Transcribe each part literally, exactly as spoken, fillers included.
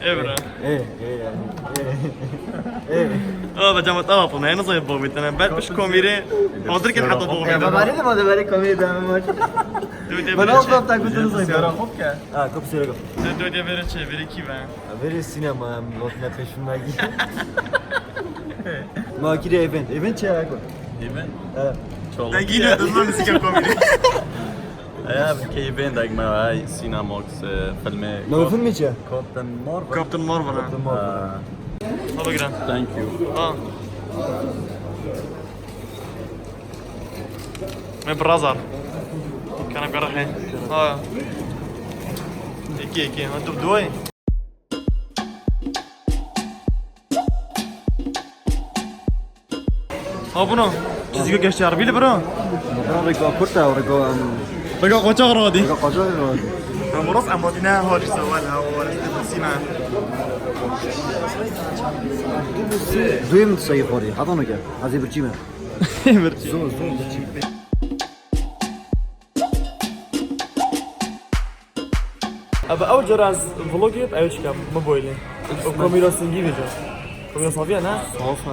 Ê bira. Ê, ê, ê, ê. Aa, be cama tava pone, ne zayıf bobitene. Bet piş komire. Hazır ki hatta bobitene. Bari de ma de bari komire de ama. Döde Ben bere al çe. Tam takutunu zayıf. Siyara hop ke. Ha, kop siyara kop. Döde bere çe, bere ki be. Bere sinema, lot ne peşin magi. Ma kire event. Event çe ya ko. Event? Ha. Çoluk. Dengine dızma müzik komire. Ev keyfên degme ay Cinemax, e, filmê. Navê filmê çi ye? Captain Marvel. Captain Marvel, ha. Captain Marvel. Ha. Hadi gidelim. Thank you. Ha. Me brazar. Kana bir he. Ha. İki, iki. Ha, dur, dur. Ha, bunu. Çizgi geçti harbi bro. Bro, reka kurt e, reka, em, Bega koçak rodi. Reka koçak rodi. Em rast em vatine hariç sewal ha, o hariç de sina. Duyum sayı hori. Hatan o ke. Azê birçî me. Birçî. Zor, zor birçî. Abi ew cara ez vlogê ew çikem, mobilê. Ew kamera singî vêca. Kamera safiye ne? Saf e.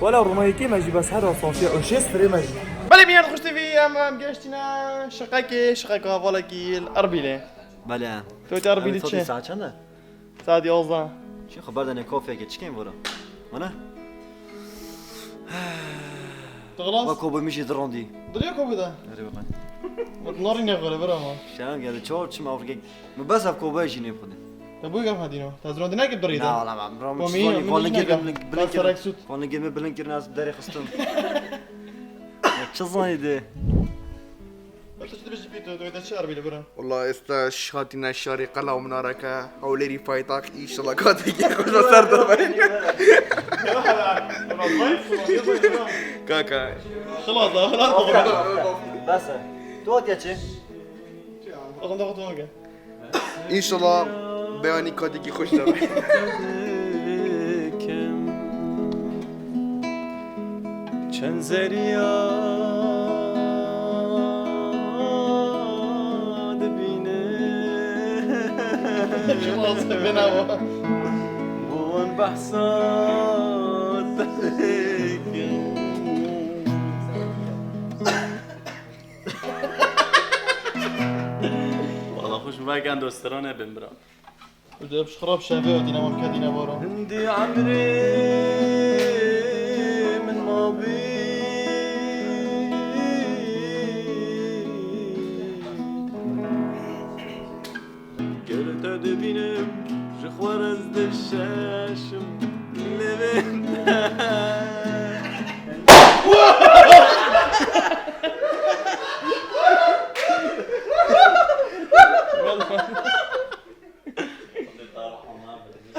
Wala rûnayekê me jî bes her safiye. Ew şêst firê me jî. Belê miyan Xweş T V em em geştine şiqekê, şiqeka hevalekî li Erbilê. Belê. Tu te Erbilî çi? Saet çend e? Saet yazdeh. Çi xeber dene kafeyeke çikên vora? Mana? Tıklas. Bak kobu mi jî dirondî. Diliyor kobu da. Ere bak. Bak nari ne göre bir ama. Şayan geldi çor çim avruge. Mi bes ev kobu jî ne xudi. Te bu gaf hadino. Te zirondine ki durî. Na ola ben. Rom çizoni. Volin gir mi bilin kir. Volin gir mi bilin kir nas deri xistum. Çizoni de. Wala êsta şiş hatîne şarê qela û minareke, Hewlêrî paytaxt, înşallah katekî xweş be ser de be. Kaka. Xilas e, xilas e. Bes e. Tu hatiye çi? Oxum da xwe tamam ke. Înşallah beyanî katekî xweş de be. Çend zeriya dibîne. Çima sebena wa? Bo wan behsa te dikim. Wala xweş, vay gendo strane bin bira. Ödep şıxrap şeve o dine mamke dine varo. Hindi emrê min mabî. Ger te dibînim ji xwe re ez dişeşim lêvên te.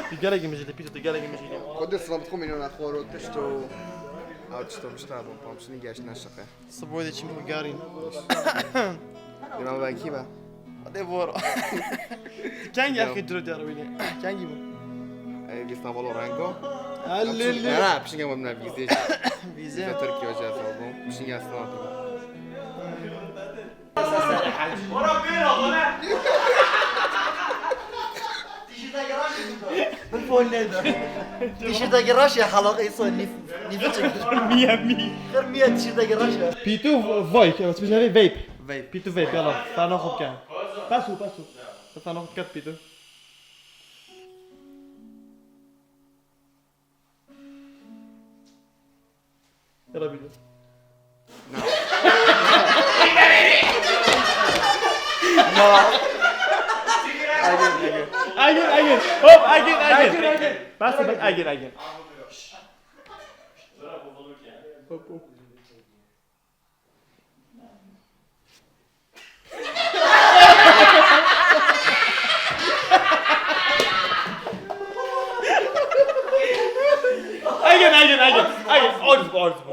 Tu gelekî mijîlî, Pîto, tu gelekî mijîlî. Xwedê silamet xwe mînana xwaro tişt û ew tişt û mişta bû, pamşinî geştine şiqe. Siboyê de çîm xwe garîn. Dima wekî be. Xwedê bor. Tu kengî axî diro diyar wînî? Kengî bû? Ey, vîsta balo rengo. Elli, elli. Ne, pişinge bim ne vîzê. Vîze. Vîze Tirkiye jî ez bûm. Pişinge ez ne. Tişirteke raş ya halak insan nif-, nifret çekiyor. Kırmıya mi. Kırmıya tişirteke raş ya. Pîtû vay, kes bijnevê vape. Vape. Pîtû vape, yala. Fena xwe bike. Pasu, pasu. Fena xwe ket Pîtû. Yala bîne. Agir, agir. Agir, agir. Hop, agir, agir. Agir, agir. Bas, bas, agir, agir. Hop, hop. Agir, agir, agir. Agir. Aciz bu, aciz bu.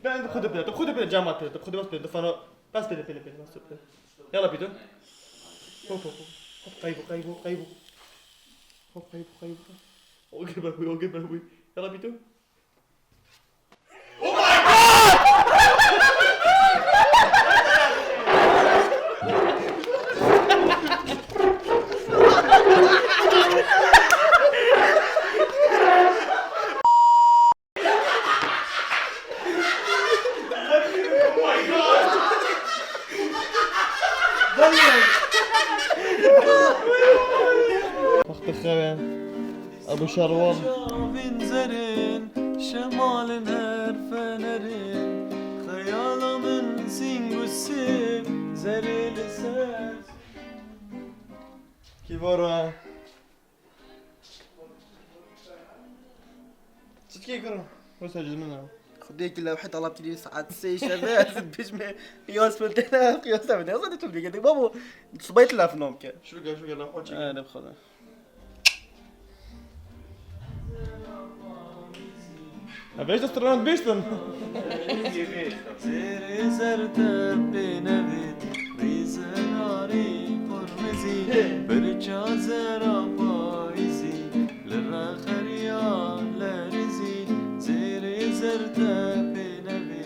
Ben xwedê bide, xwedê bide cama pê, xwedê bas pê, difana, bas pê, pê, pê, bas pê. Yala bîdin. Hop, hop, hop. Hop, qaybo, qaybo, qaybo. Hop, qaybo, qaybo. O gir ben bu, o gir ben bu. Yala bîdin. Oh my God! Wextê xew e. Ebu Şerwal. Çavên zerên, şemalên her fenerên, xeyala min sîng û sêm, zerê li ser. Kîvara. Çi dikê kuro? Wisa cizmin e. Xwedê ki lewhê talab kirî saet sê şeve, ez dibêjime qiyas fil têne, qiyas têne. Ez de çul bike. Babo, subay telefon ke. Şurke, şurke, lan, o çekin. Ene, bi Xwedê. Ev beş dest ran biştin. Zêrê zer te pê nevê, rîzerarî qurmizî, birça zera payîzî, li rexeriya lerizî, zêrê zer te pê nevê,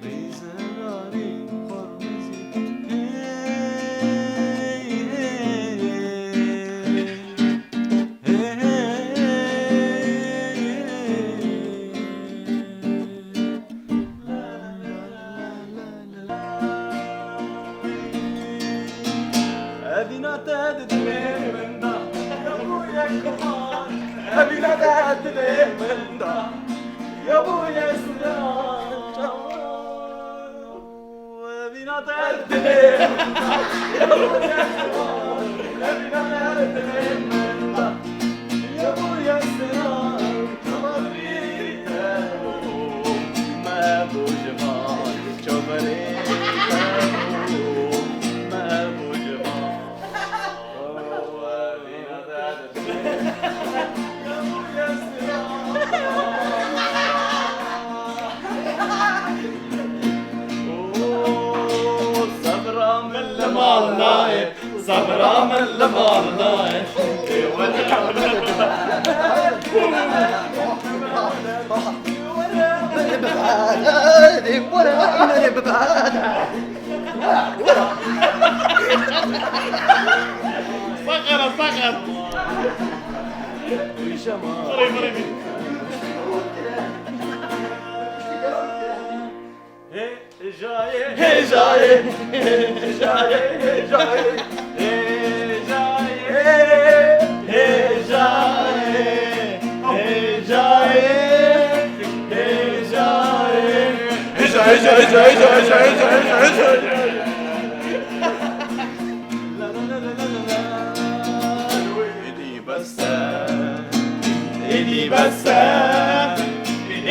rîzerarî qurmizî. Hey, hey, hey, hey. Evîna te di dilê min de, ya bûye kumar. Evîna te di dilê min de, ya bûye silav. Evîna te di dilê min de, ya bûye silav. Evîna te di dilê min de, ya bûye silav. Çaverî te bû, me bû ciwan. Çaverî te bû, me bû ciwan. Sebra min li mal nayê, sebra min li mal nayê. Ê wele. Saxera, saxer. Rîşema. Xirê, xirê bî. Hêjayê, hêjayê, hêjayê, hêjayê, hêjayê, hêjayê, hêjayê, hêjayê. Hêja, hêja, hêja, hêja. Êdî bes e, êdî bes e,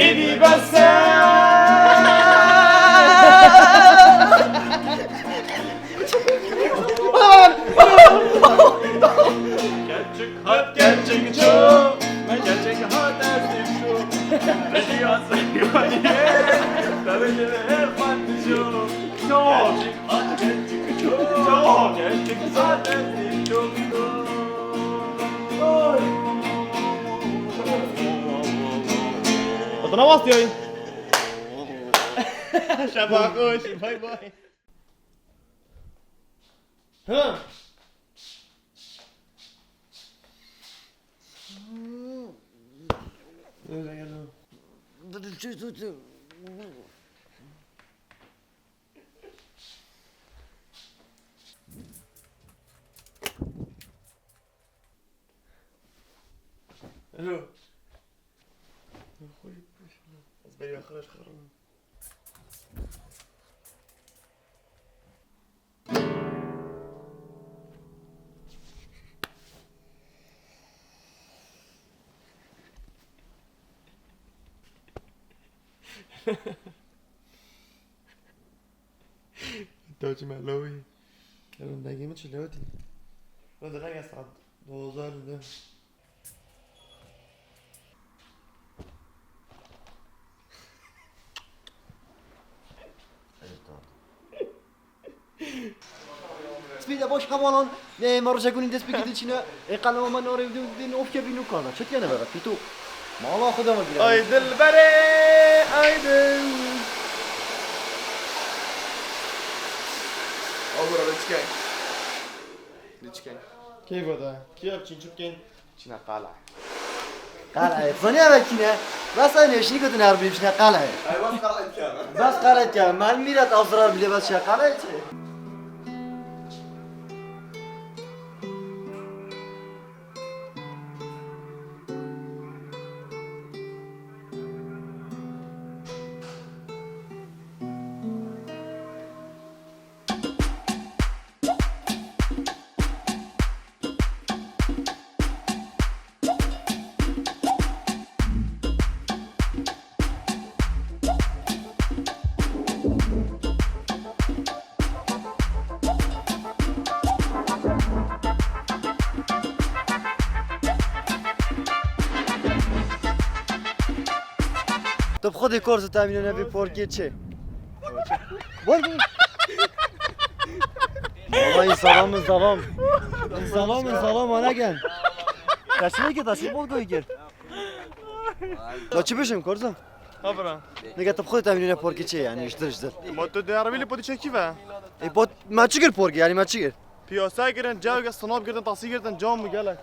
êdî bes e. Gerçek hat, gerçek ço, gerçek hat ez de ço. Rejîya Seywaniyê, devê li her xwe dijo. Ço. Gerçek hat, gerçek ço, gerçek hat ez de ço. Adana bastı yayın. Şaba hoş, bay bay. Ha. Öyle geldi. Alo. Ez berî xwe ji xwe re. Taçî me lawî. Ew dengê min çi lewitî? Ew dengê saet dozar de. Spî de baş hevalan, ne me rojek hûnî dest pê kir diçîne, ê qelema me narê din, din of kevî nû kar da. Çi dikene bebe, pîto? Mala xwe de me gire. Ay dilberê, ay dil. Abura, let's go. Diçken. Keyfa de. Kî ev çîn çi bikên? Çîna qala. Qala. Zanî eve kî ne? Bes ay nêşînî gotin her bî çîna qala. Ay, bas qala etken. Bas qala etken. Mal mîret azrar bile bas çîna qala çi? Tu bi xwe dê kor zî temînê nevê porkê çi? Bol bol. Valla insanlar mı zalam? İnsanlar mı zalam ana gel. Taşını git, taşını bol koy gel. Da çi bişim korza? Ha bira. Ne gel tu bi xwe dê temînê porkê çi yani iştir iştir. Ma tu de arabayla podi çekî ve. E pot ma çi gir porkê yani ma çi gir? Piyasa girin, cevge, sınap girdin, tasi girdin, cam mı gele?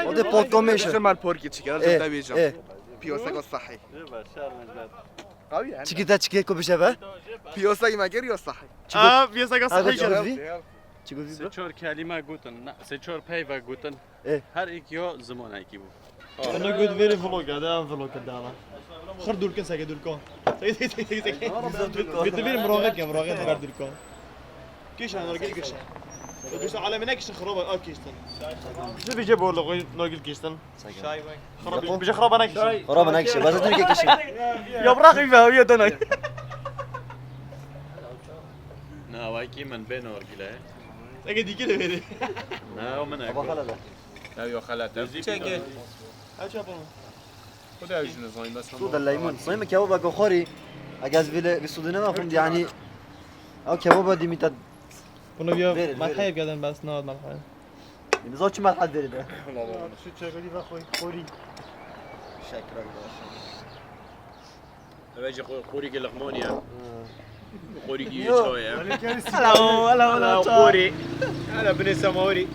O de pork tomê işe. Sen mal porkê çi gel, E, de bêjam. e. Piyasa ga sahî. Qawi yani. Çiki te çiki ku bişe be? Piyasa gi me gir ya sahî. Aa, piyasa ga Ha, sahî çi gel. Çi gotiye? Sê çar kelîme gotin, ne, sê çar peyve gotin. E. Her êk ya zimanekî bû. Ana got verê vlog, hadi em vlog kir dana. Xir dûrkin seke dûrkan. Seke, seke, seke, seke. Got verê muraxet ke, muraxet ver dûrkan. Kişan, nargil kişan. Kişan, alemi ne kişan, xiraba, av kiştin. Siz bir şey borlu koy, nargil kiştin. Xiraba, bir şey xiraba ne kiştin. Xiraba ne kiştin, bazı Türkiye kiştin. Ya bırak bir ver, ya dönek. Na, vay ki min ben orgile. Ege dikile veri. Na, o min Baba ego. Hala da. Ev yo xelat ev. Çeke. Aç yapalım. Xwedê ew jî nizanî, bes Tu hema da leymun. Sayma kebaba goxori. Agaz vile bir sudine ma fund yani. Ew kebaba dimita. Bunu bir Verin, malhayı verin. Gelin ben sınav malhayı. Biz o çi malhat verir de. Şu çekoli ve koy, kori. Şekra. Ev jî xwe qorîkî liqmanî ye. Qorîkî Yo. Çawa ye? Hello, hello, hello, çawa. Qorî. Hele binê semorî.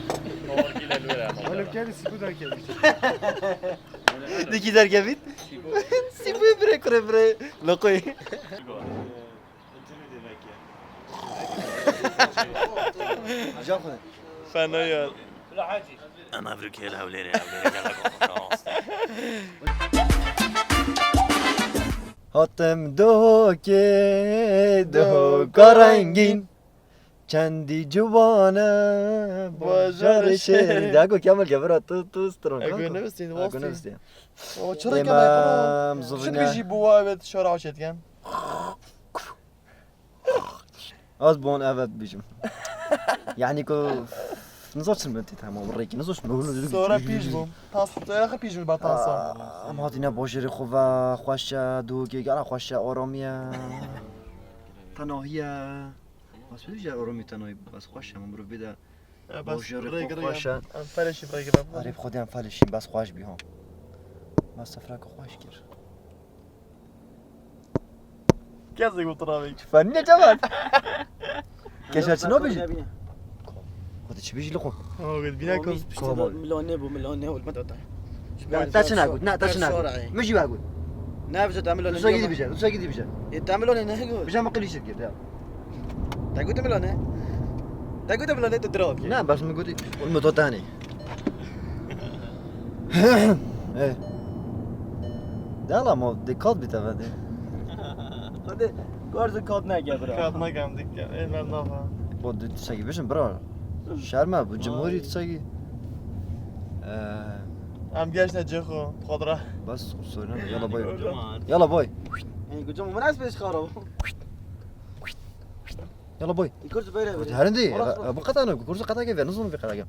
Qorîkî le lûre ama. Oğlum kendisi bu da gelmiş. Dikî derkevît. Sîbû bire kure bire. Loqoy. Can xwe. Fena ya. Em evrikê li Hewlêrê, Hewlêrê gelek rast. Hatim dohokê, dohoka rengîn. Çendî ciwane, bajarê şêrîn. Dego Kemal gevira tu, tu stronka. Ego nevistî, Ego wastî. Nevistî. Baba, çirrek Dêmem, em zuvine. Şit bijî bu evet şara çetken. Az bon evet bijim. Yani ku nizor çim ben tamam reki nizor çim. Sonra pij bu. Tas, sonra pij bu batansa. Ama hatine bojeri xwe ve xweşe du ke gara xweşe oromiye. Tenahiye. Bas bir je oromi tenahi bas xweşe mı bir de. Bojeri xwe xweşe. Em feleşî rêgire. Arê xwe de em feleşî bas xweş bi ha. Ma sefra ku xweş kir. Kesê got ravê. Çi fermîne Cemal? Keşa çi nabêjî? Xwe de çi bêjî li xwe? Ha, got bîne ku. Koma. Milane bu, milane ol medata. Ya, te çi nagot? Na, te çi nagot? Min jî vegot. Ne bize te milane. Dusa gidî bije, dusa gidî bije. E, te milane ne got? Bije min qilî şirket ya. Te got milane? Te got milane tu dira. Ne, bas min gotî. Ol medotanê. Eh. De ala ma de kat bî teve de. Hadi, gorzu kat neke bira. Kat nekem dikke. Ê, ben nafa. Bo de tiştekî bêjin bira. Şerme bu cumhurî tiştekî. Eh. Em geşne cixo, xodra. Bas, sorun yok. Yala bay. Yala bay. Yani, gucum, bu nasıl bir iş karo? Yala boy. Kursu böyle. Kursu herindî. Bu qeta ne? Kursu qeta ke ver. Nasıl bir qeta ke?